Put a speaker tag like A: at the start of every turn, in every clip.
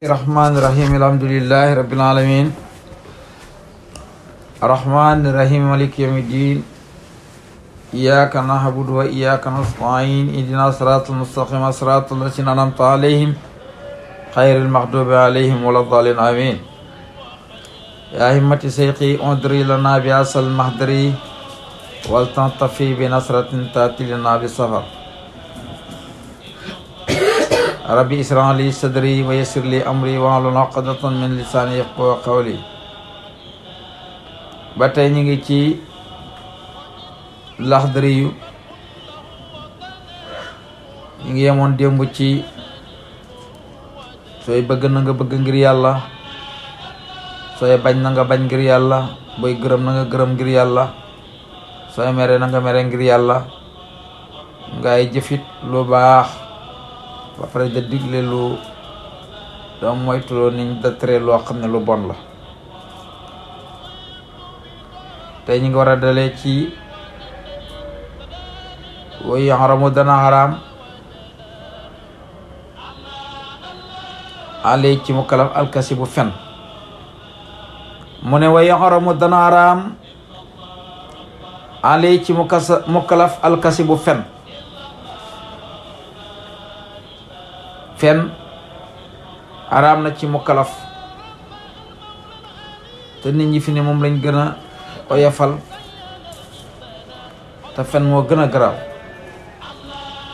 A: الرحمن الرحيم الحمد لله رب العالمين الرحمن الرحيم مالك يوم الدين إياك نعبد وإياك نستعين اهدنا الصراط المستقيم صراط الذين أنعمت عليهم غير المغضوب عليهم ولا الضالين آمين يا همة سيقي انظري لنا بأصل المهدري ولتنطفي بنصرة تأتي لنا بالسفر ربي اسرع لي صدري ويسر لي أمري واحلل عقدة من لساني يفقهوا قولي ba tey ñu ngi ci Laxdari yu ñu ngi yemoon démb ci sooy bëgg na nga bëgg ngir yàlla sooy bañ na nga bañ ngir yàlla booy gërëm na nga gërëm ngir yàlla sooy mere na nga mere ngir yàlla ngay jëfit lu baax ba pare da digle lu doo moytuloo niñ da tere loo xam ne lu bon la tey ñu ngi war a dalee ci wa yaxramu dana xaraam aley ci mukallaf alkasi bu fen mu ne wa yaxramu dana xaraam aley ci mukallaf alkasi bu fen fen xaraam na ci mukallaf te nit ñi fi ne moom lañ gën a oyofal te fen moo gën a garaaw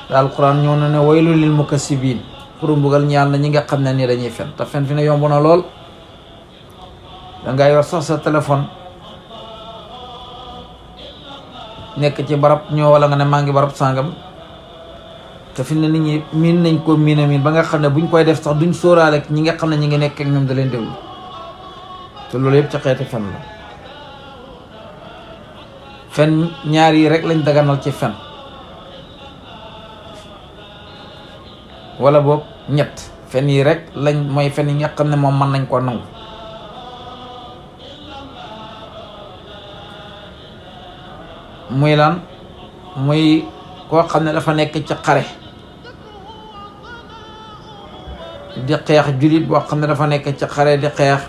A: te alquran ñëw na ne waylu lil mukassibiin pour mbugal ñaan na ñi nga xam ne nii dañuy fen te fen fi ne yomb na lool dangay yor sax sa téléphone nekk ci barab ñëw wala nga ne maa ngi barab sàngam te fi ne nit ñi miin nañ ko miin a miin ba nga xam ne buñ koy def sax duñ sóoraale ñi nga xam ne ñi ngi nekk ak ñoom da leen déglu te loolu yëpp ci xeeti fen la fen ñaar yi rek lañ daganal ci fen wala boog ñett fen yi rek lañ mooy fen yi nga xam ne moom mën nañ koo nangu muy lan muy koo xam ne dafa nekk ci xare di xeex jullit boo xam ne dafa nekk ci xare di xeex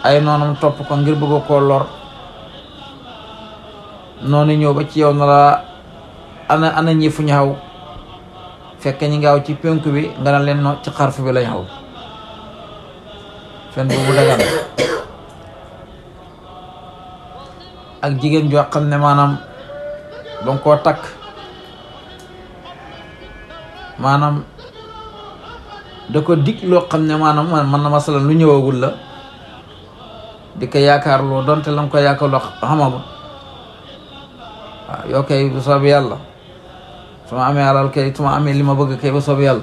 A: ay noonam topp ko ngir bëgg koo lor noonu ñëw ba ci yow na la ana ñi fu ñu xaw fekk ñi nga xaw ci penku bi nga ne leen no ci xarfu bi lañ xaw fen boobu dagan ak jigéen joo xam ne maanaam ba nga koo takk maanaam da ko dig loo xam ne maanaam man na masalan lu ñëwagul la di ko yaakaar loo donte la nga ko yaakaar loo xamagul waaw yoo kay bu soobee yàlla su ma amee alal kay su ma amee li ma bëgg kay bu soobee yàlla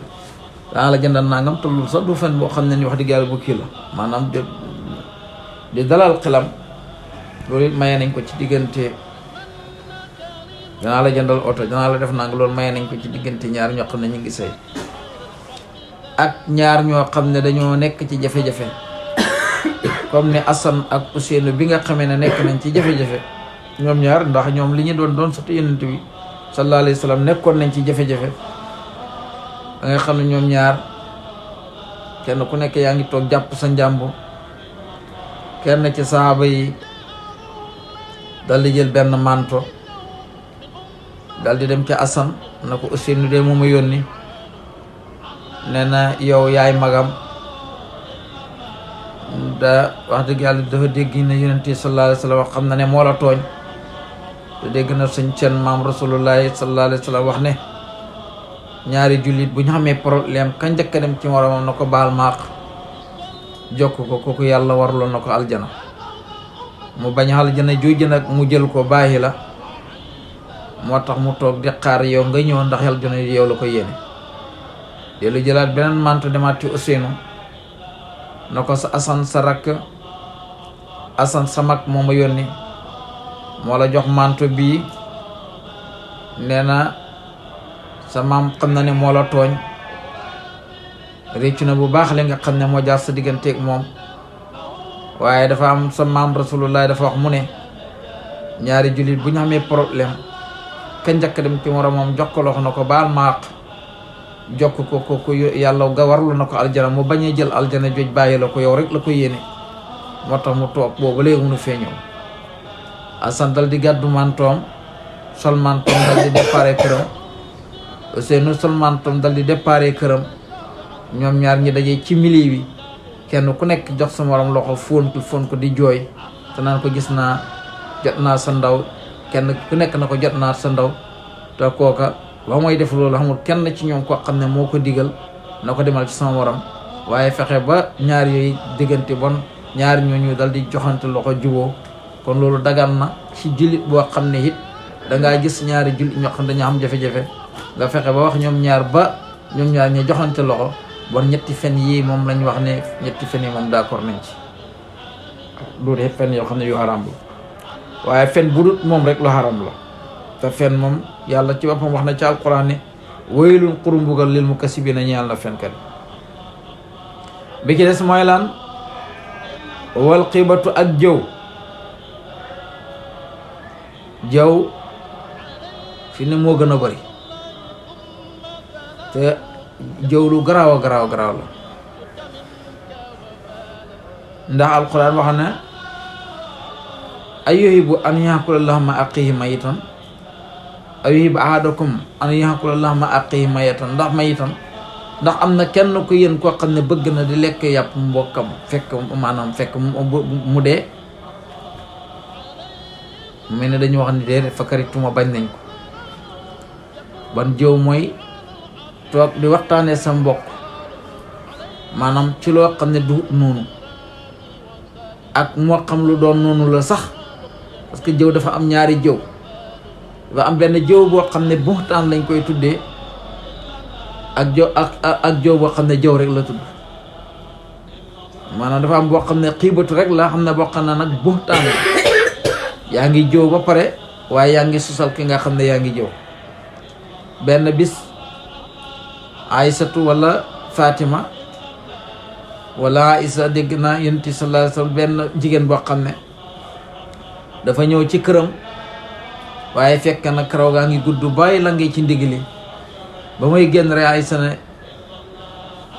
A: daa la jëndal nangam te loolu sax du fen boo xam ne ni wax dëgg yàlla bu kii la maanaam di dalal xelam loolu it maye nañ ko ci diggante danaa la jëndal oto danaa la def nang loolu maye nañ ko ci diggante ñaar ñoo xam ne ñu ngi sëy ak ñaar ñoo xam ne dañoo nekk ci jafe-jafe comme ni Assane ak Ousseynou bi nga xamee ne nekk nañ ci jafe-jafe ñoom ñaar ndax ñoom li ñu doon sotti yonent bi sallallahu alayhi wa sallam nekkoon nañ ci jafe-jafe da nga xam ne ñoom ñaar kenn ku nekk yaa ngi toog jàpp sa njàmbur kenn ci sahaaba yi dal di jël benn manto dal di dem ci Assane na ko Ousseynou de mooma yónni nee na yow yaay magam da wax dëgg yàlla dafa dégg ne yonent bi sallallahu alayhi wa sallam xam na ne moo la tooñ te dégg na suñ seen maam rasulullahi sallallahu alayhi wa sallam wax ne ñaari jullit bu ñu xamee problème ka njëkk a dem ci moromam na ko baal maaq jokk ko kooku yàlla warloon na ko aljana mu bañ aljana jooju nag mu jël ko bàyyi la moo tax mu toog di xaar yow nga ñëw ndax aljana yow la ko yéene dellu jëlaat beneen manto demaat ci Ousseynou na ko sa Assane sa rakk Assane sa mag moo ma yónni moo la jox manto bii nee na sa maam xam na ne moo la tooñ réccu na bu baax li nga xam ne moo jaar sa digganteeg moom waaye dafa am sa maam rasulullah dafa wax mu ne ñaari jullit bu ñu xamee problème ka njëkk dem ci moromam jox ko loxo na ko baal maaq jokk ko yàlla ga warlu na ko aljana mu bañ a jël aljana joj bàyyi la ko yow rek la ko yéene moo tax mu toog boobu léegi mënu fee ñëw Asan dal di gàddu mantoom sol mantoom dal di déparé këram Ousseynou sol mantoom dal di déparé këram ñoom ñaar ñi dajee ci mili bi kenn ku nekk jox sa morom loxo fóon ko di jooy te naan ko gis naa jot naa sa ndaw kenn ku nekk na ko jot naa sa ndaw te kooka ba mooy def loolu xamul kenn ci ñoom koo xam ne moo ko digal na ko demal ci sama morom waaye fexe ba ñaar yooyu diggante bon ñaar ñooñu dal di joxante loxo juboo kon loolu dagan na ci jullit boo xam ne it dangaa gis ñaari jullit ñoo xam ne dañu am jafe-jafe nga fexe ba wax ñoom ñaar ñi joxante loxo bon ñetti fen yii moom lañ wax ne ñetti fen yi moom d'accord nañ ci loolu yëpp fen yoo xam ne yu haram la waaye fen bu dut moom rek lu haram la te fen moom yàlla ci boppam wax na ci alquran ne waylun xurumbugal lil mukassibina ñeel na fenkat bi ci des mooy lan wal xibatu ak jëw fi ne moo gën a bari te jëw lu garaaw la ndax alquran wax na ayyuhibbu an yaakula lahma axiihi mayitan ayyuhibbu ahadukum an yaakula lahma axiihi mayitan ndax am na kenn ku yéen koo xam ne bëgg na di lekk yàpp mbokkam fekk mu dee mel ne dañu wax ni dee fa karituma bañ nañ ko ban jëw mooy toog di waxtaanee sa mbokk maanaam ci loo xam ne du noonu ak moo xam lu doon noonu la sax parce que jëw dafa am ñaari jëw dafa am benn jëw boo xam ne buxtaan lañ koy tuddee ak jëw boo xam ne jëw rek la tudd maanaam dafa am boo xam ne xiibatu rek la xam ne boo xam ne nag buxtaan la yaa ngi jëw ba pare waaye yaa ngi susal ki nga xam ne yaa ngi jëw benn bis Aysatu wala Fatima wala Aysa dégg naa Yonent bi sallallahu alayhi wa sallam benn jigéen boo xam ne dafa ñëw ci këram waaye fekk na karaw gaa ngi gudd bàyyi la ngi ci ndigli ba muy génn rek Aysa ne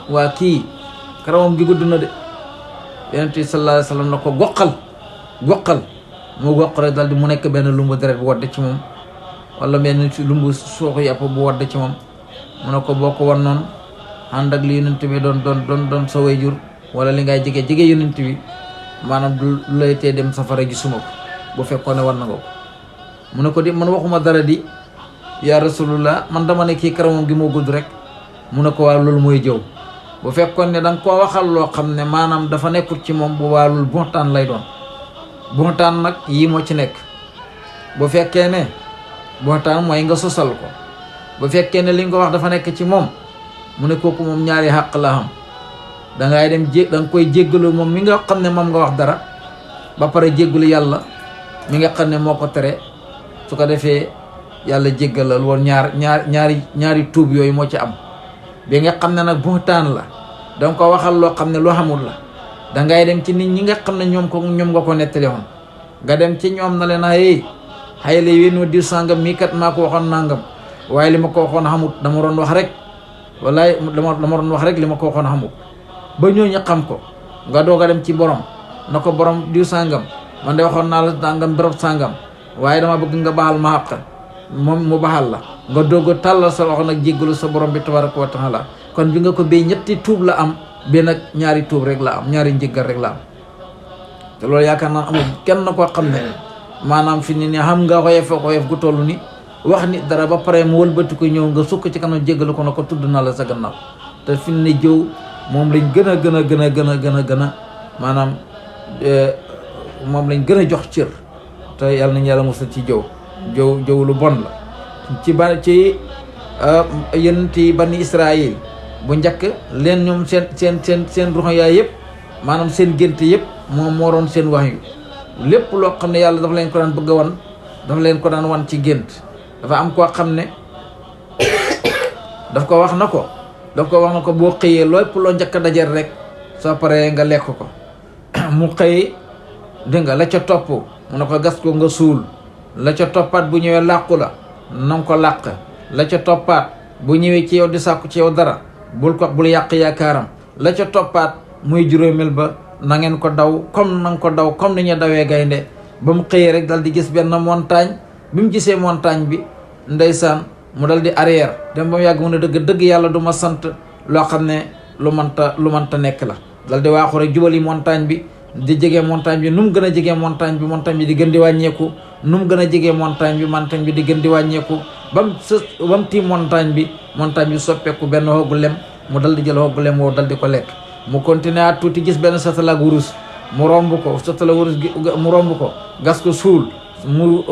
A: waa kii karawam gi gudd na de Yonent bi sallallahu alayhi wa sallam na ko goqal mu goq rek dal di mu nekk benn lumbu deret bu wadd ci moom wala benn lumbu suuxu yàpp bu wadd ci moom mu ne ko boo ko wan noonu ànd ak li Yonent bi doon sa waajur wala li ngay jege Yonent bi maanaam du lay tee dem safara gi suma ko bu fekkoon ne war na nga ko mu ne ko di man waxuma dara di yaa rasulullah man dama ne kii karamam gi moo gudd rek mu ne ko waa loolu mooy jëw bu fekkoon ne danga koo waxal loo xam ne maanaam dafa nekkul ci moom bu waa loolu buxtaan lay doon buxtaan nag yii moo ci nekk bu fekkee ne buxtaan mooy nga sosal ko bu fekkee ne li nga ko wax dafa nekk ci moom mu ne kooku moom ñaari xàq la xam dangay dem danga koy jéggalu moom mi nga xam ne moom nga wax dara ba pare jéggalu yàlla mi nga xam ne moo ko tere su ko defee yàlla jéggalal woon ñaari tuub yooyu moo ci am bi nga xam ne nag buxtaan la danga ko waxal loo xam ne loo xamul la dangay dem ci nit ñi nga xam ne ñoom nga ko nettali woon nga dem ci ñoom na leen xëy la yéen diw sàngam mii kat maa ko waxoon nangam waaye li ma ko waxoon xamut dama doon wax rek wallaay dama doon wax rek li ma ko waxoon xamut ba ñooñu xam ko nga doog a dem ci borom na ko borom diw sàngam man de waxoon naa la sàngam béréb sàngam waaye dama bëgg nga baal ma xàq moom mu baxal la nga doog a tàllal sa loxo nag jéggalu sa borom bi tabaraka wa taala kon bi nga ko béy ñetti tuub la am bi nag ñaari tuub rek la am ñaari njéggal rek la am te loolu yaakaar naa amul kenn koo xam ne maanaam fi ni xam nga xoyof gu toll ni wax ni dara ba pare mu wëlbati ko ñëw nga sukk ci kanam jéggalu ko na ko tudd na la sa gannaaw te fi ne jëw moom lañ gën a maanaam moom lañ gën a jox cër te yàlla nañ yàlla musal ci jëw lu bon la ci yonent yi bani Israël bu njëkk leen ñoom seen ruux yaay yëpp maanaam seen gént yëpp moom moo doon seen wax yu lépp loo xam ne yàlla dafa leen ko daan bëgg a wan dafa leen ko daan wan ci gént dafa am koo xam ne daf ko wax na ko boo xëyee lépp loo njëkk a dajal rek soo paree nga lekk ko mu xëy dégg nga la ca topp mu ne ko gas ko nga suul la ca toppaat bu ñëwee làqu la nanga ko làq la ca toppaat bu ñëwee ci yow di sàkku ci yow dara bul ko bul yàq yaakaaram. la ca toppaat muy juróomeel ba na ngeen ko daw comme na nga ko daw comme ni ñu dawee gaynde. ba mu xëyee rek dal di gis benn montagne bi mu gisee montagne bi ndeysaan mu dal di arrière dem ba mu yàgg mu ne dëgg yàlla du ma sant loo xam ne lu mënta nekk la. dal di waaxu rek jubali montagne bi di jege montagne bi nu mu gën a jegee montagne bi di gën di wàññeeku nu mu gën a jegee montagne bi di gën di wàññeeku ba mu tiim montagne bi soppeeku benn xoogu lem mu dal di jël xoogu lem woo dal di ko lekk. mu continué at tuuti gis benn satala ak wurus mu romb ko satala wurus gi mu romb ko gas ko suul mu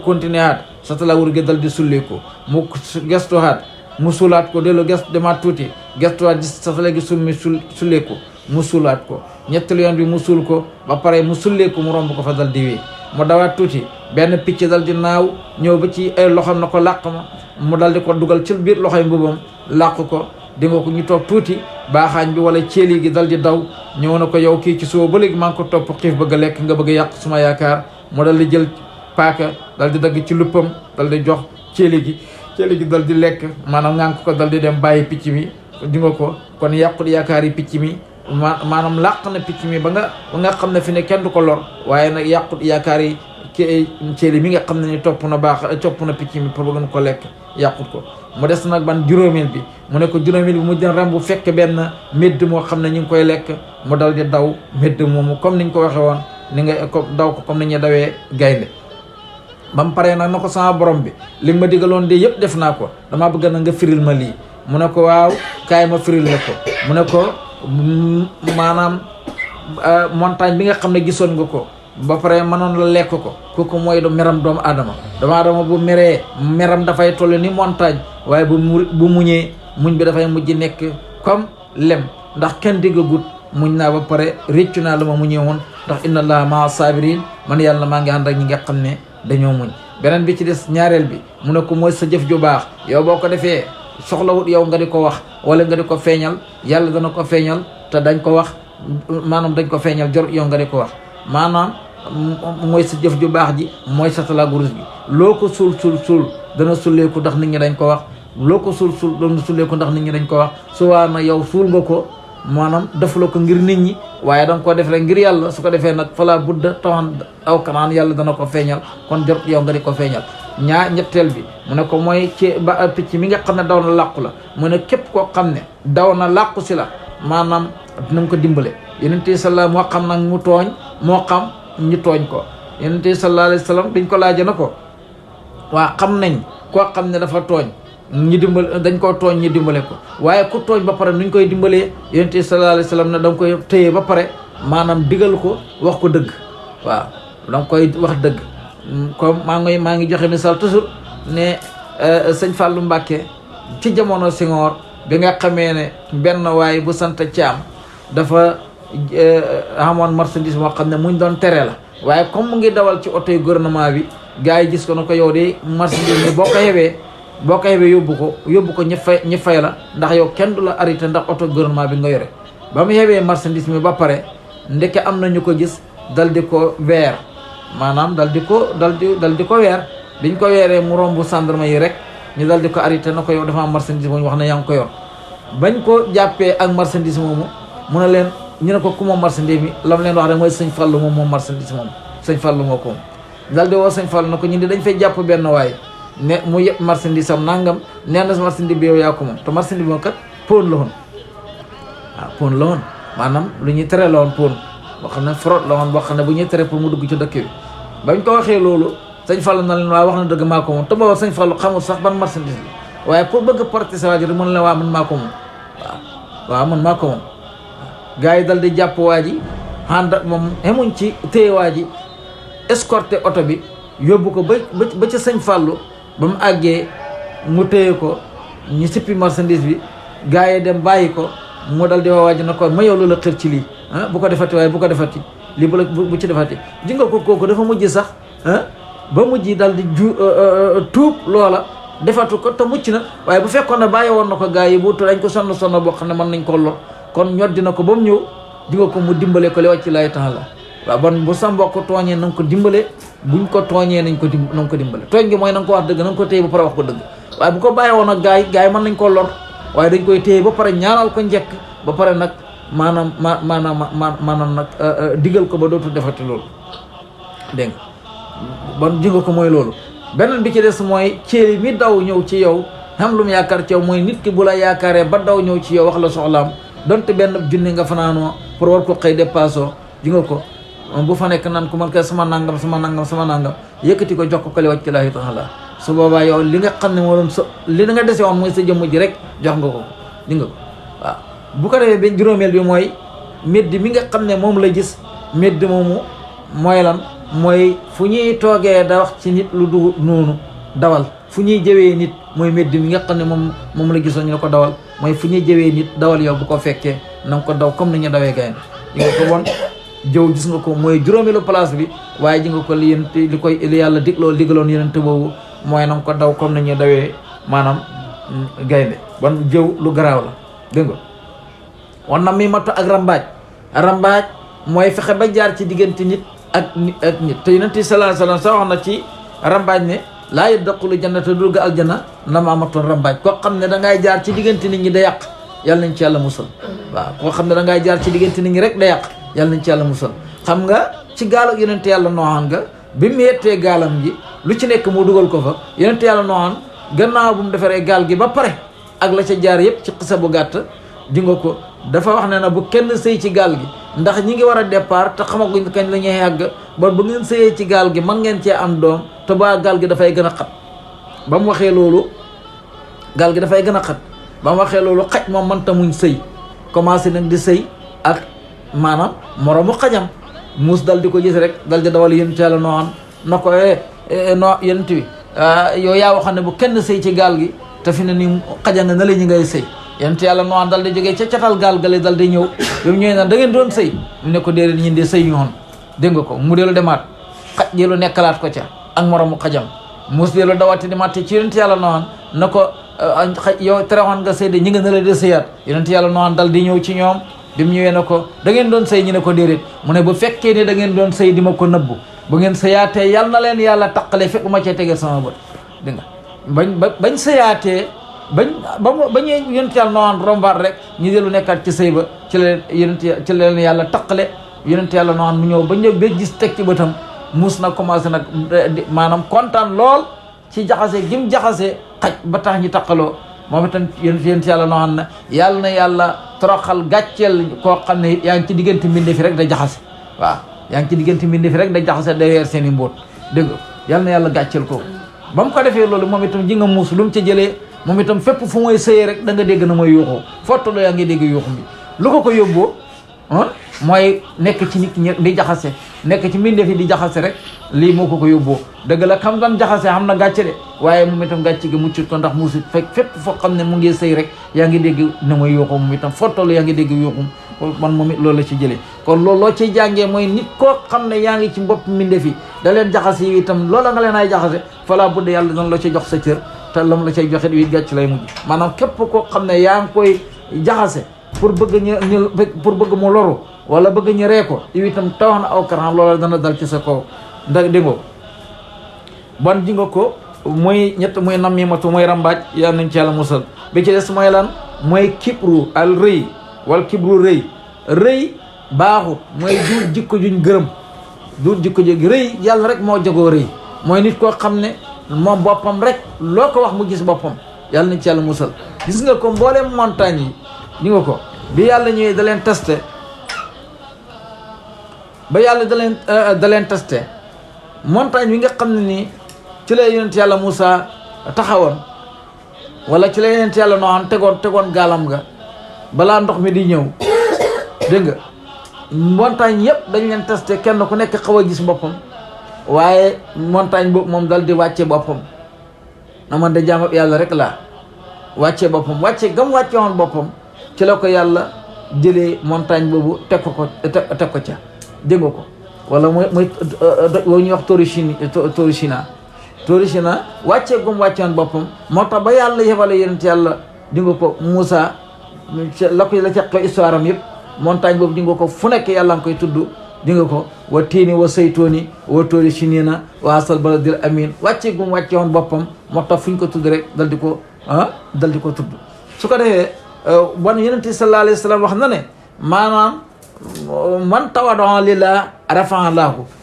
A: continué at satala wurus gi dal di sulleeku mu gestuwaat mu suulaat ko dellu demaat tuuti gestuwaat gis satala gi sulleeku mu suulaat ko ñetteelu yoon bi mu suul ko ba pare mu sulleeku mu romb ko fa dal di wéy. mu dawaat tuuti benn picc dal di naaw ñëw ba ci ay loxoom na ko làq ma mu dal di ko dugal ci biir loxoy mbubam làq ko. di nga ko ñu toog tuuti baaxaañ bi wala ceeli gi dal di daw ñëw na ko yow kii ci suba ba léegi maa ngi ko topp xiif bëgg a lekk nga bëgg a yàq suma yaakaar. mu dal di jël paaka dal di dagg ci luppam dal di jox ceeli gi dal di lekk maanaam ngànk ko dal di dem bàyyi picc mi di nga ko kon yàqut yaakaar yi picc mi maanaam làq na picc mi ba nga xam ne fi ne kenn du ko lor waaye nag yàqut yaakaar yi ceeli mi nga xam ne ni topp na picc mi pour bëgg ko lekk yàqut ko. mu des nag ban juróomeel bi mu ne ko juróomeel bi mu jën ram bu fekk benn médd moo xam ne ñu ngi koy lekk mu dal di daw médd moomu comme niñ ko waxee woon ni nga ko daw ko comme ni ñu dawee gaynde. ba mu paree nag na ko sama borom bi li ma digaloon de yëpp def naa ko damaa bëgg na nga firil ma lii. mu ne ko waaw kaay ma firil la ko. mu ne ko maanaam montagne bi nga xam ne gisoon nga ko ba pare mënoon la lekk ko kooku mooy meram doomu aadama bu meree meram dafay toll ni montagne waaye bu muñee muñ bi dafay mujj nekk comme lem ndax kenn diggagut muñ naa ba pare réccu naa la ma muñee woon ndax inna allaha maa sabirin man yàlla maa ngi ànd ak ñi nga xam ne dañoo muñ. beneen bi ci des ñaareel bi mu ne ko mooy sa jëf ju baax yow boo ko defee soxlawut yow nga di ko wax wala nga di ko feeñal yàlla dana ko feeñal te dañ ko wax maanaam dañ ko feeñal jor yow nga di ko wax maanaam mooy sa jëf ju baax ji mooy sa talagurus bi loo ko suul dana sulleeku ndax nit ñi dañ ko wax loo ko suul dana sulleeku ndax nit ñi dañ ko wax su waa na yow suul nga ko maanaam defuloo ko ngir nit ñi waaye danga ko def rek ngir yàlla su ko defee nag fala budda tawan aw kanaan yàlla dana ko feeñal kon jot yow nga di ko feeñal. ñetteel bi mu ne ko mooy ci ba picc mi nga xam ne daw na làqu la mu ne képp koo xam ne daw na làqu si la maanaam dinañ ko dimbale. Yonent bi sallallahu moo xam nag mu tooñ moo xam ñu tooñ ko. Yonent bi sallallahu alayhi wa sallam biñ ko laaje na ko waa xam nañ koo xam ne dafa tooñ ñu dimbal dañ koo tooñ ñu dimbale ko waaye ku tooñ ba pare nuñ koy dimbalee Yonent bi sallallahu alayhi wa sallam ne danga koy téye ba pare maanaam digal ko wax ko dëgg waaw danga koy wax dëgg. comme maa ngi joxe misaal toujours ne sëñ Fallou Mbacké ci jamono Senghor bi nga xamee ne benn waay bu sant Thiam dafa amoon marchandise moo xam ne muñ doon tere la waaye comme mu ngi dawal ci oto yu gouvernement bi gars yi gis ko na ko yow de marchandise ni boo ko yebee yóbbu ko ñi fay la ndax yow kenn du la arrêté ndax oto gouvernement bi nga yore. ba mu yebee marchandise mi ba pare ndeke am na ñu ko gis dal di ko weer maanaam dal di ko weer biñ ko weeree mu romb gendarme yi rek ñu dal di ko arrêté na ko yow dafa am marchandise moomu wax ne yaa ngi ko yor. bañ ko jàppee ak marchandise moomu mu ne leen ñu ne ko ku moom marchandise mi lam leen wax rek mooy sëñ Fallou moom marchandise moomu sëñ Fallou moo ko moom. dal di woo sëñ Fallou na ko ñun de dañ fay jàpp benn waay ne mu yëpp marchandise am nangam nee na marchandise bi yow yaa ko moom te marchandise bi moom kat pon la woon waaw pon la woon maanaam lu ñuy tere la woon pon boo xam ne fraude la woon boo xam ne bu ñuy tere pour mu dugg ci dëkk bi. bañ ko waxee loolu sëñ Fallou na leen waa wax na dëgg maa ko moom te booba sëñ Fallou xamul sax ban marchandise la waaye pour bëgg porter sa waajur mën la waa man maa ko moom waaw man maa ko moom. gars yi dal di jàpp waa ji ànd ak moom xemuñ ci téye waa ji escorté oto bi yóbbu ko ba ca sëñ Fallou ba mu àggee mu téye ko ñu sippi marchandise bi gars yi dem bàyyi ko mu dal di waa ji na ko ma yow loola xër ci lii bu ko defati waaye bu ko defati lii bu ci defati ji nga ko kooku dafa mujj sax ba mujj dal di tuub loola defatu ko te mucc na waaye bu fekkoon ne bàyyi woon na ko gars yi bu dañ ko sonn boo xam ne mën nañ ko lor kon ñoddi na ko ba mu ñëw di nga ko mu dimbale ko li wàcc lay taala waaw bon bu sa mbokk tooñee na nga ko dimbale buñ ko tooñee nañ ko dimbale tooñ gi mooy na nga ko wax dëgg na nga ko téye ba pare wax ko dëgg waaye bu ko bàyyi woon ak gaay yi mën nañ koo lor waaye dañ koy téye ba pare ñaanal ko njekk ba pare nag maanaam nag digal ko ba dootu defati loolu dégg nga bon ji nga ko mooy loolu. beneen bi ci des mooy céeli mi daw ñëw ci yow xam lu mu yaakaar ci yow mooy nit ki bu la yaakaaree ba daw ñëw ci yow wax la soxlaam donte benn junni nga fanaanoo pour war ko xëy dépassoo ji nga ko bu fa nekk naan ko man kay sama nangam yëkkati ko jox ko li wàcc laahi taala su boobaa yow li nga xam ne moo doon li nga dese woon mooy sa jëmm ji rek jox nga ko di nga ko waaw. bu ko defee benn juróomeel bi mooy médd mi nga xam ne moom la gis médd moomu mooy lan mooy fu ñuy toogee da wax ci nit lu du noonu dawal fu ñuy jëwee nit mooy médd mi nga xam ne moom la gisoon ñu ne ko dawal mooy fu ñuy jëwee nit dawal yow bu ko fekkee na nga ko daw comme ni ñu dawee gaynde di nga ko bon jëw gis nga ko mooy juróomeelu place bi waaye ji nga ko li yàlla digaloon yenente boobu mooy na nga ko daw comme ni ñu dawee maanaam gaynde bon jëw lu garaaw la dégg nga wan na mi matu ak rambaaj mooy fexe ba jaar ci diggante nit ak nit te yonent bi sallallahu alayhi wasallam sax wax na ci rambaaj ne laa yadxulu jannata dugg aljana na ma amatoon rambaaj koo xam ne dangay jaar ci diggante nit ñi da yàq yàlla nañ ci yàlla musal waaw koo xam ne dangay jaar ci diggante nit ñi rek da yàq yàlla nañ ci yàlla musal xam nga ci gaalu yonent yàlla nooxaan nga bi mu yettee gaalam gi lu ci nekk mu dugal ko fa yonent yàlla nooxaan gannaaw bu mu defaree gaal gi ba pare ak la ca jaar yëpp ci xisa bu gàtt di nga ko dafa wax ne na bu kenn sëy ci gaal gi ndax ñi ngi war a départ te xamaguñ kañ la ñuy yàgg ba bu ngeen sëyee ci gaal gi man ngeen cee am doom te ba gaal gi dafay gën a xat ba mu waxee loolu gaal gi dafay gën a xat ba mu waxee loolu xaj moom mënta muñ sëy commencé nag di sëy ak maanaam moromu xajam muus dal di ko gis rek dal di dawal yonent yàlla noo xam na ko no yonent bi yow yaa waxoon ne bu kenn sëy ci gaal gi te fi ne ni xaja nga na la ñu ngay sëy yonent yàlla noo dal di jógee ca catal gaal gale dal di ñëw bi mu ñëwee nag da ngeen doon sëy mu ne ko déedéet ñun de sëy ñu woon dégg nga ko mu dellu demaat xaj jëlu nekkalaat ko ca ak moromu xajam muus dellu dawati demaat ci yonent yàlla noo na ko xaj yow terewoon nga sëy de ñi nga na la de sëyaat yonent yàlla noo dal di ñëw ci ñoom bi mu ñëwee ne ko da ngeen doon sëy ñu ne ko déedéet mu ne bu fekkee ne da ngeen doon sëy di ma ko nëbbu bu ngeen sëyaatee yal na leen yàlla taqale fekk ma cee tegee sama bët dégg nga bañ sëyaatee ba ñuy yonent yàlla noo rombaat rek ñu dellu nekkaat ci sëy ba ci leen yàlla taqale yonent yàlla noo mu ñëw ba ñëw ba gis teg ci bëtam muus nag commencé nag maanaam kontaan lool ci jaxase gim jaxase xaj ba tax ñi taqaloo moom itam yonent yàlla noo xam ne yàlla na yàlla toroxal gàcceel koo xam ne yaa ngi ci diggante mbinde fi rek da jaxase waaw yaa ngi ci diggante mbinde fi rek da jaxase da weer seen i mbóot dégg nga yàlla na yàlla gàcceel ko ba mu ko defee loolu moom itam ji nga muus lu mu ca jëlee moom itam fépp fu mooy sëyee rek da nga dégg na mooy yuuxoo fottalo yaa ngi dégg yuuxu bi lu ko yóbboo mooy nekk ci nit ñi di jaxase nekk ci mbindeef yi di jaxase rek lii moo ko yóbboo dëgg la xam daan jaxase xam na gàcce de waaye moom itam gàcce gi muccut ko ndax muusit fekk fépp foo xam ne mu ngi sëy rek yaa ngi dégg na mooy yuuxu moom itam fottalo yaa ngi dégg yuuxum man moom it loolu la ci jëlee kon loolu loo ciy jàngee mooy nit koo xam ne yaa ngi ci bopp mbindeef yi da leen jaxase yi itam loola nga leen ay jaxase fala budde yàlla doon la ci jox sa cër te lam la cay joxe wi gàcc lay mujj maanaam képp koo xam ne yaa ngi koy jaxase pour bëgg mu loru wala bëgg ñu ree ko yow itam tawax na aw karan loola dana dal ci sa kaw ndax dégg nga bon ji nga ko muy ñett muy namimatu mooy rambaaj yal nañ ci yàlla musal bi ci des mooy lan mooy kibru al rëy wala kibru rëy baaxut mooy du jikko juñ gërëm du jikko ju rëy yàlla rek moo jagoo rëy mooy nit koo xam ne moom boppam rek loo ko wax mu gis boppam yàlla nañ ci yàlla musal gis nga ko mbooleem montagne yi ñi nga ko bi yàlla ñëwee da leen testé ba yàlla da leen testé montagne bi nga xam ne nii ci la yonent yàlla Moussa taxawoon wala ci la yonent yàlla Noohan tegoon gaalam nga balaa ndox mi di ñëw dégg nga montagne yëpp dañ leen testé kenn ku nekk xaw a gis boppam waaye montagne boobu moom dal di wàcce boppam na man de jaamab yàlla rek laa wàcce boppam wàcce woon boppam ci la ko yàlla jëlee montagne boobu teg ko ca dégg nga ko wala mooy woo ñuy wax Torishina wàccee gum wàcce woon boppam moo tax ba yàlla yebale yonent yàlla di nga ko Moussa la ca xew histoire am yëpp montagne boobu di nga ko fu nekk yàlla nga koy tudd di nga ko wa tiini wa saytooni wa toori sinina wa asal baladil amin wàcce gum wàcce woon boppam moo tax fu ñu ko tudd rek dal di ko tudd su ko defee bon yonent bi sallallahu alayhi wa sallam wax na ne maanaam man tawadaa lillah rafaa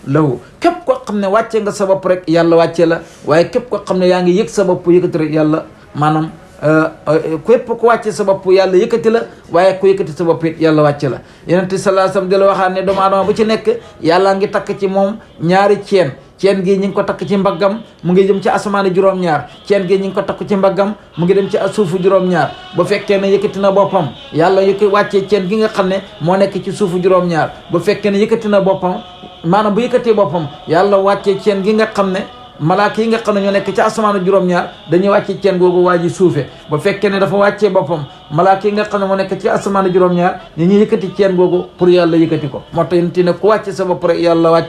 A: lahu képp koo xam ne wàcce nga sa bopp rek yàlla wàcce la waaye képp koo xam ne yaa ngi yëg sa bopp yëkkati rek yàlla maanaam képp ku wàcce sa bopp yàlla yëkkati la waaye ku yëkkati sa bopp it yàlla wàcce la yonent bi sallallahu alayhi wasallam di la waxaat ne doomu aadama bu ci nekk yàlla ngi takk ci moom ñaari ceen gi ñu ngi ko takk ci mbaggam mu ngi jëm ci asamaani juróom-ñaar ceen gi ñu ngi ko takk ci mbaggam mu ngi dem ci suufu juróom-ñaar bu fekkee ne yëkkati na boppam yàlla wàccee ceen gi nga xam ne moo nekk ci suufu juróom-ñaar bu fekkee ne yëkkati na boppam maanaam bu yëkkatee boppam yàlla wàccee ceen gi nga xam ne malaaka yi nga xam ne ñoo nekk ci asamaanu juróom-ñaar dañuy wàcce ceen googu waa ji suufe ba fekkee ne dafa wàccee boppam malaaka yi nga xam ne moo nekk ci asamaanu juróom-ñaar ñu ñuy yëkkati ceen googu pour yàlla yëkkati ko moo tax ne ku wàcce sa bopp rek yàlla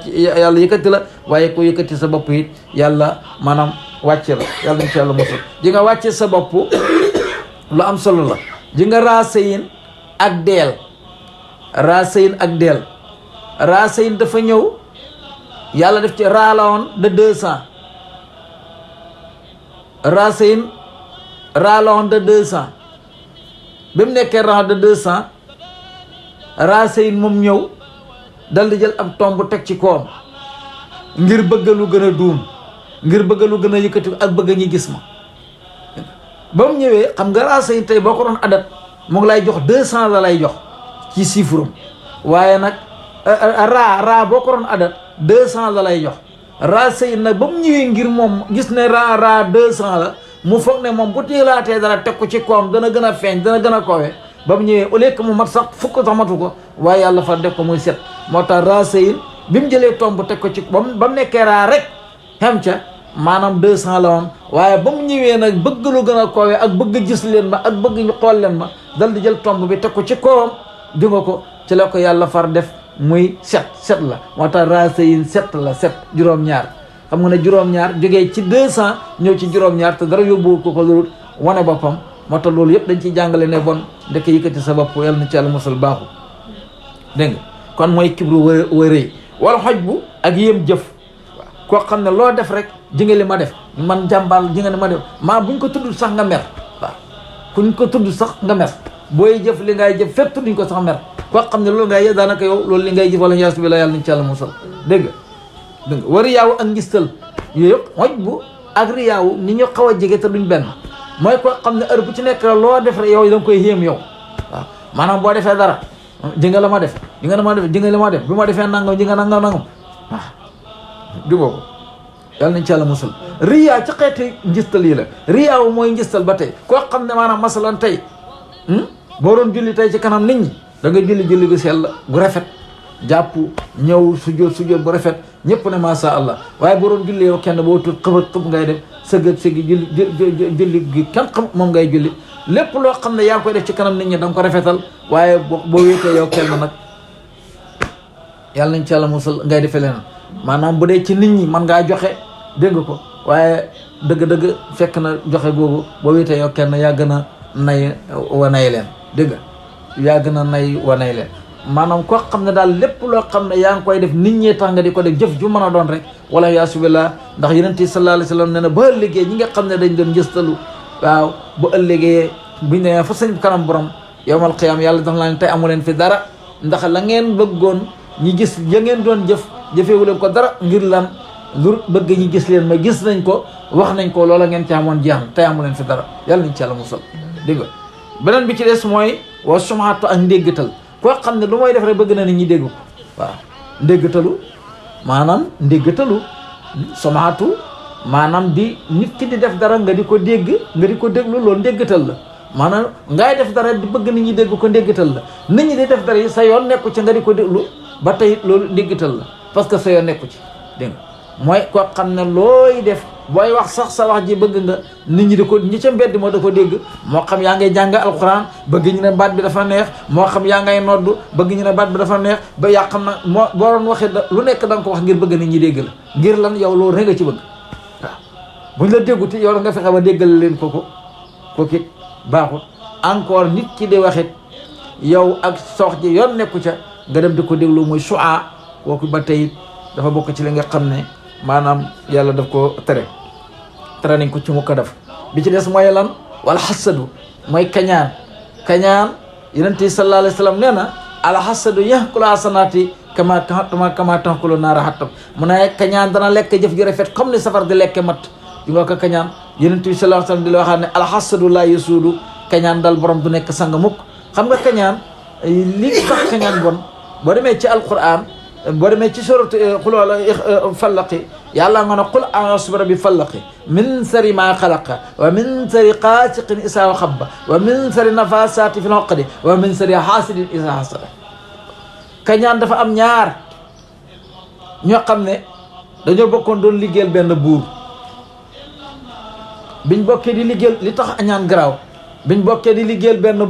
A: yëkkati la waaye ku yëkkati sa bopp it yàlla maanaam wàcce la yàlla insha Allah mosul ji nga wàcce sa bopp lu am solo la ji nga raasayin ak deel raasayin dafa ñëw yàlla def ci raalawoon de 200 raasayin raalawoon de 200 bi mu nekkee ran de 200 raasayin moom ñëw dal di jël ab tomb teg ci koom ngir bëgg lu gën a duun ngir bëgg lu gën a yëkkati ak bëgg ñi gis ma ba mu ñëwee xam nga raasayin tey boo ko doon adat mu ngi lay jox 200 la lay jox ci chiffre waaye nag raa boo ko doon adat 200 la lay jox raasayin nag ba mu ñëwee ngir moom gis ne raa 200 la mu foog ne moom bu téelaatee dara teg ko ci koom dana gën a feeñ dana gën a kowe ba mu ñëwee au lieu que mu mat sax fukk sax matu ko waaye yàlla fa def ko muy set moo tax raasayin bi mu jëlee tomb teg ko ci ba mu nekkee raa rek xem ca maanaam 200 la woon waaye ba mu ñëwee nag bëgg lu gën a kowe ak bëgg gis leen ma ak bëgg ñu xool leen ma dal di jël tomb bi teg ko ci kawam di nga ko ci la ko yàlla far def muy set la moo tax raasayin set la set juróom-ñaar xam nga ne juróom-ñaar jógee ci 200 ñëw ci juróom-ñaar te dara yóbbu ko loolu wane boppam moo tax loolu yëpp dañ ciy jàngale ne bon ndek yëkkati sa bopp yàlla na ci yàlla mosal baaxu dégg nga kon mooy kibru wërëy wala xoj bu ak yéem jëf koo xam ne loo def rek ji nga li ma def man jàmbaal ji nga li ma def maa buñ ko tudd sax nga mer waaw kuñ ko tudd sax nga mer booy jëf li ngay jëf fépp tudduñ ko sax mer koo xam ne loolu ngay daanaka yow loolu li ngay jëf wala yaas bi la yàlla nañ ci yàlla musal dégg nga war riyaawu ak ngistal yooyu yëpp xoj bu ak riyaawu ni ñu xaw a jege te duñ benn mooy koo xam ne heure bu ci nekk loo def rek yow da nga koy yéem yow waaw maanaam boo defee dara ji nga la ma def ji nga la ma def ji nga la ma def bi ma defee nangam ji nga nangam waaw juboo ko yàlla nañ ci yàlla musal riyaa ci xeeti ngistal yi la riyaawu mooy ngistal ba tey koo xam ne maanaam masalan tey boo doon julli tey ci kanam nit ñi da nga julli gu sell gu rafet jàpp ñëw sujjóot bu rafet ñëpp ne masha Allah waaye boo doon julli yow kenn boo tut xëb ngay def sëgg julli gi kenn xam moom ngay julli lépp loo xam ne yaa ngi koy def ci kanam nit ñi da nga ko rafetal waaye boo wéetee yow kenn nag yàlla nañ ci yàlla musal ngay defee leneen maanaam bu dee ci nit ñi mën ngaa joxe dégg nga ko waaye dëgg-dëgg fekk na joxe googu boo wéetee yow kenn yaa gën a nay wanay leen dégg nga yaa gën a nay wanay leen maanaam koo xam ne daal lépp loo xam ne yaa ngi koy def nit ñee tax nga di ko def jëf ju mën a doon rek wala yaa subila ndax yonent bi sallallahu alayhi wa sallam nee na ba ëllëgee ñi nga xam ne dañ doon njëstalu waaw bu ëllëgee buñ ne fa sañ kanam borom yawmal qiyaam yàlla dafa laa ne tey amu leen fi dara ndax la ngeen bëggoon ñi gis ya ngeen doon jëfewu leen ko dara ngir lan lu bëgg ñi gis leen ma gis nañ ko wax nañ ko loola ngeen ci amoon jeex tey amu leen fi dara yàlla nañ ci yàlla musal dégg nga beneen bi ci des mooy wa sumaatu ak ndéggatal koo xam ne lu mooy def rek bëgg na nit ñi dégg ko waaw ndéggatalu maanaam ndéggatalu sumaatu maanaam di nit ki di def dara nga di ko dégg nga di ko déglu loolu ndéggatal la maanaam ngay def dara di bëgg nit ñi dégg ko ndéggatal la nit ñi di def dara yi sa yoon nekku ci nga di ko déglu ba tey loolu ndéggatal la parce que sa yoon nekku ci dégg nga mooy koo xam ne looy def booy wax sax sa wax ji bëgg nga nit ñi di ko ñi ca mbedd moo da ko dégg moo xam yaa ngay jàng alxuraan bëgg ñu ne baat bi dafa neex moo xam yaa ngay noddu bëgg ñu ne baat bi dafa neex ba yaa xam na moo boo doon waxee lu nekk da nga ko wax ngir bëgg nit ñi dégg la ngir lan yow loolu rek nga ci bëgg waaw buñ la dégguti yow da nga fexe ba déggal leen kooku it baaxut encore nit ki di waxit yow ak sox ji yoon nekku ca nga dem di ko déglu muy suaa kooku ba tey dafa bokk ci li nga xam ne maanaam yàlla daf ko tere nañ ko ci mu ko def. bi ci des mooy lan wala xasadu mooy kañaan yonent bi sallallahu alayhi wa sallam nee na ala xasadu yaxkulu asanaati kama taxkulu naara xattab mu ne kañaan dana lekk jëf ju rafet comme ni safar di lekke mat di nga ko kañaan yonent bi sallallahu alayhi wa sallam di la waxaat ne ala xasadu laa yasuudu kañaan dal borom du nekk sang mukk. xam nga kañaan li tax kañaan bon boo demee ci alquran boo demee ci surat qul falaqi yàlla nga ne qul a'uuzu bi rabbi falaqi min sharri maa xalaqa wa min sharri qaasiqin isaa xabba wa min sharri nafaasaati fil uqadi wa min sharri haasidin isaa hasada. kañaan dafa am ñaar ñoo xam ne dañoo bokkoon doon liggéeyal benn buur biñ bokkee di liggéeyal li tax añaan garaaw biñ bokkee di liggéeyal benn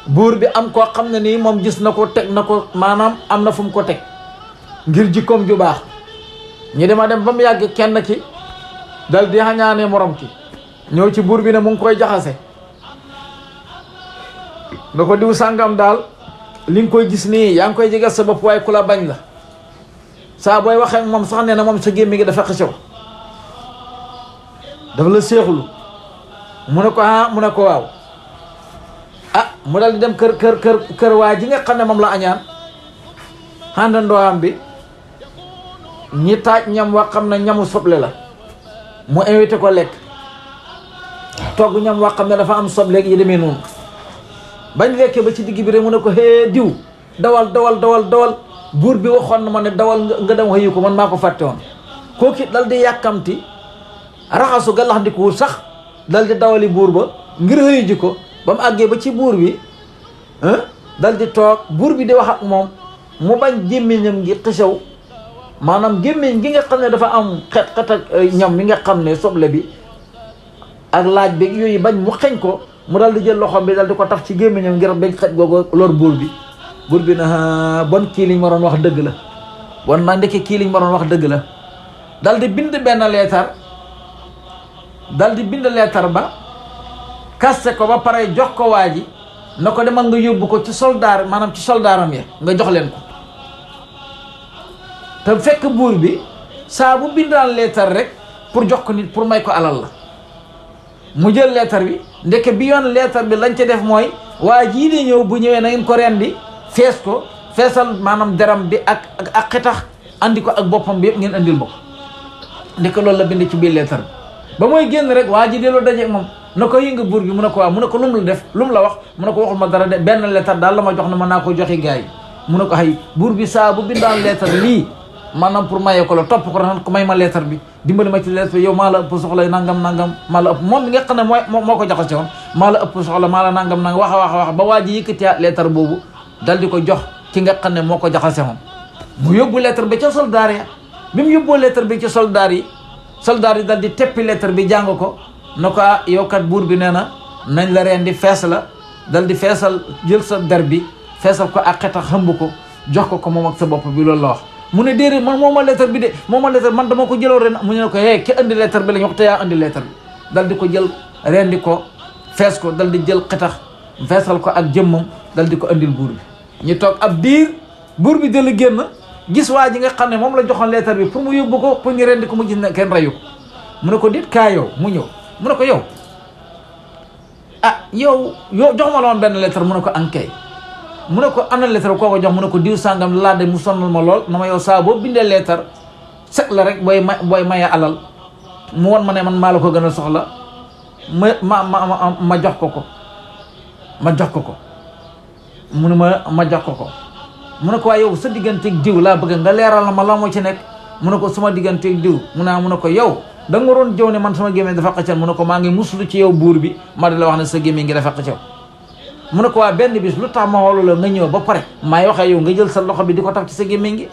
A: buur bi am koo xam ne nii moom gis na ko teg na ko maanaam am na fu mu ko teg ngir jikkoom ju baax ñi dema dem ba mu yàgg kenn ki dal di xañaane morom ki ñëw ci buur bi ne mu ngi koy jaxase na ko diw sàngam daal li nga koy gis nii yaa ngi koy jegal sa bopp waaye ku la bañ la saa booy waxee moom sax nee na moom sa gémmi gi dafa xësew dafa la seexlu mu ne ko mu ne ko waaw mu dal di dem kër waa ji nga xam ne moom la añaan xàndandoo am bi ñi taaj ñam wax xam ne ñamu soble la mu invité ko lekk togg ñam wax xam ne dafa am soble yi demee noonu bañ lekkee ba ci digg bi rek mu ne ko hee diw dawal buur bi waxoon na ma ne dawal nga dem xëyu ko man maa ko fàtte woon kooki dal di yàkkamti raxasu galax ndikuwul sax dal di dawali buur ba ngir xëyu ji ko ba mu àggee ba ci buur bi dal di toog buur bi di wax ak moom mu bañ gémmiñam gi xisaw maanaam gémmiñ gi nga xam ne dafa am xet ak ñam mi nga xam ne soble bi ak laaj bi yooyu bañ mu xeñ ko mu dal di jël loxoom bi dal di ko taf ci gémmiñam ngir bañ xet googu lor buur bi na bon kii liñ ma doon wax dëgg la bon nag ndeke kii liñ ma doon wax dëgg la dal di bind benn leetar ba kaste ko ba pare jox ko waa ji na ko demal nga yóbbu ko ci soldaar maanaam ci soldaaram ya nga jox leen ko te fekk buur bi saa bu bindaan leetar rek pour jox ko nit pour may ko alal la mu jël leetar bi ndeke bi yoon leetar bi lañ ca def mooy waa jii di ñëw bu ñëwee na ngeen ko rendi feesal maanaam deram bi ak xetax andi ko ak boppam bi yëpp ngeen andil ma ko ndeke loolu la bind ci biir leetar bi ba mooy génn rek waa ji delloo daje moom na ko yënga buur bi mu ne ko waaw mu ne ko lum la def lum la wax mu ne ko waxul ma dara de benn leetar daal la ma jox na mën naa ko joxi gars yi mu ne ko xëy buur bi saa bu bindaan leetar lii maanaam pour mayee ko la topp ko nan ko may ma leetar bi dimbali ma ci leetar bi yow maa la ëpp soxla nangam maa la ëpp moom mi nga xam ne moo ko jaxase woon maa la ëpp soxla maa la nangam wax ba waa ji yëkkati leetar boobu dal di ko jox ki nga xam ne moo ko jaxase woon mu yóbbu leetar bi ca soldaar ya bi mu yóbboo leetar bi ci soldaar yi dal di teppi leetar bi jàng ko na ko yow kat buur bi nee na nañ la reen di fees la dal di feesal jël sa der bi feesal ko ak xetax xëmb ko jox ko moom ak sa bopp bi loolu la wax mu ne déedéet man mooma lettre bi de mooma lettre man dama ko jëloo ren mu ne ko ki andi lettre bi lañ wax te yaa andi lettre bi dal di ko jël rendi ko fees ko dal di jël xetax feesal ko ak jëmmam dal di ko andil buur bi ñu toog ab diir buur bi dal génn gis waa ji nga xam ne moom la joxoon lettre bi pour mu yóbbu ko pour ñu rendi ko mu gis ne kenn reyu ko mu ne ko dit kaa yow mu ñëw mu ne ko yow yow jox ma la woon benn lettre mu ne ko ankay mu ne ko ana lettre koo ko jox mu ne ko diw sàngam laa de mu sonnal ma lool na ma yow saa boo bindee lettre set la rek booy maye alal mu won ma ne man maa la ko gën a soxla ma jox ko ma jox ko mu ne ma jox ko mu ne ko waaye yow sa digganteeg diw laa bëgg nga leeral na ma la moo ci nekk mu ne ko sama digganteeg diw mu ne ko yow da nga waroon jëw ne man sama gémmiñ dafa xëccal mu ne ko maa ngi muslu ci yow buur bi ma di la wax ne sa gémmiñ ngi dafa xëccal mu ne ko waa benn bis lu tax ma xoolu la nga ñëw ba pare maay waxee yow nga jël sa loxo bi di ko taf ci sa gémmiñ gi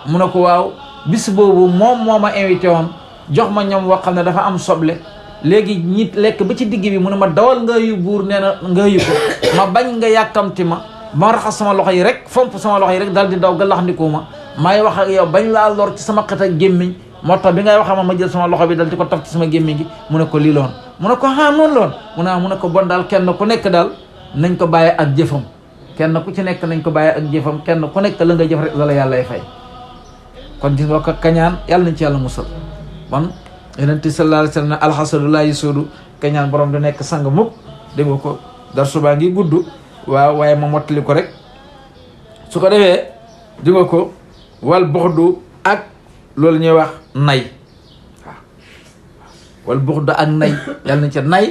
A: mu ne ko waaw bis boobu moom moo ma invité woon jox ma ñoom wax xam ne dafa am soble léegi ñi lekk ba ci digg bi mu ne ma dawal nga yu buur nee na nga yu ko ma bañ nga yàkkamti ma raxas sama loxo yi rek fomp sama loxo yi rek dal di daw ga lax ndikoo ma maay wax ak yow bañ laa lor ci sama xet ak gémmiñ moo tax bi ngay wax ma jël sama loxo bi dal di ko taf ci sama gémmiñ gi mu ne ko lii loon mu ne ko noonu loon mu ne ko bon daal kenn ku nekk daal nañ ko bàyyi ak jëfam kenn ku ci nekk nañ ko bàyyi ak jëfam kenn ku nekk la nga jëf rek la yàllay fay kon gis nga ko kañaan yàlla nañ ci yàlla musal man yonent bi sallallahu alayhi wa sallam ne alxasadu laa yasuudu kañaan borom du nekk sang mukk dégg nga ko dar subaa ngi gudd waaw waaye ma mottali ko rek su ko defee dégg nga ko wal buxdu ak loolu ñuy wax nay waaw wal buxdu ak nay yàlla nañ ca nay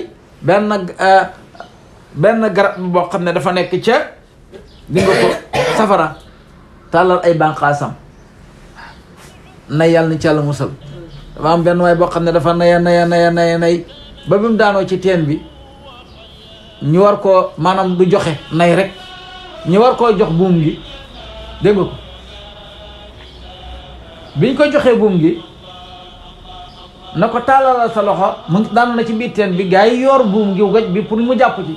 A: benn garab boo xam ne dafa nekk ca di nga ko safara tàllal ay bànqaasam nay yàlla nañ ci yàlla musal dafa am benn waay boo xam ne dafa nay ba bi mu daanoo ci teen bi ñu war koo maanaam du joxe nay rek ñu war koo jox buum gi dégg nga ko biñ ko joxee buum gi na ko tàllalal sa loxo mu daan na ci biir teen bi gaa yi yor buum gi gaj bi pour mu jàpp ci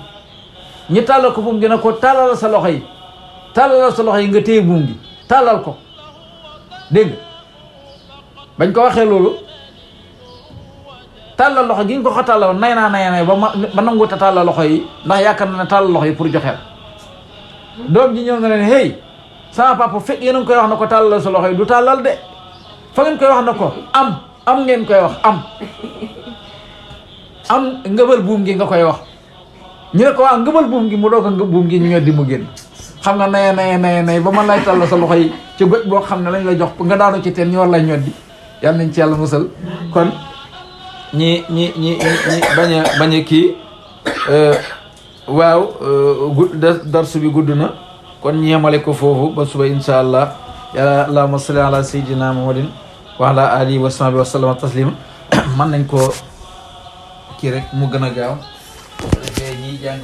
A: ñu tàllal ko buum gi na ko tàllalal sa loxo yi tàllalal sa loxo yi nga téye buum gi tàllal ko dégg bañ ko waxee loolu tàllal loxo gi nga ko tàllal nay ba nangu te tàllal loxo yi ndax yaakaar na ne tàllal loxo yi pour joxeel doom ji ñëw na leen hey sama papa fekk yéen a ngi koy wax na ko tàllal sa loxo yi du tàllal de fa ngeen koy wax na ko am ngeen koy wax am ngëbal buum gi nga koy wax ñu ne ko waa ngëbal buum gi mu doog a ngëb buum gi ñu ñoddi mu génn xam nga nay ba man lay tàllal sa loxo yi ci goj boo xam ne lañ la jox nga daanu ci teen ñu war lay ñoddi yàlla nañ ci yàlla musal kon ñi bañ a kii waaw darsu bi gudd na kon ñi yemale ko foofu ba suba insha allah yàlla allahumma salli ala sayyidina muhammadin wa ala alihi wa sahbihi wa sallama taslima mën nañ ko kii rek mu gën a gaaw ñi jàng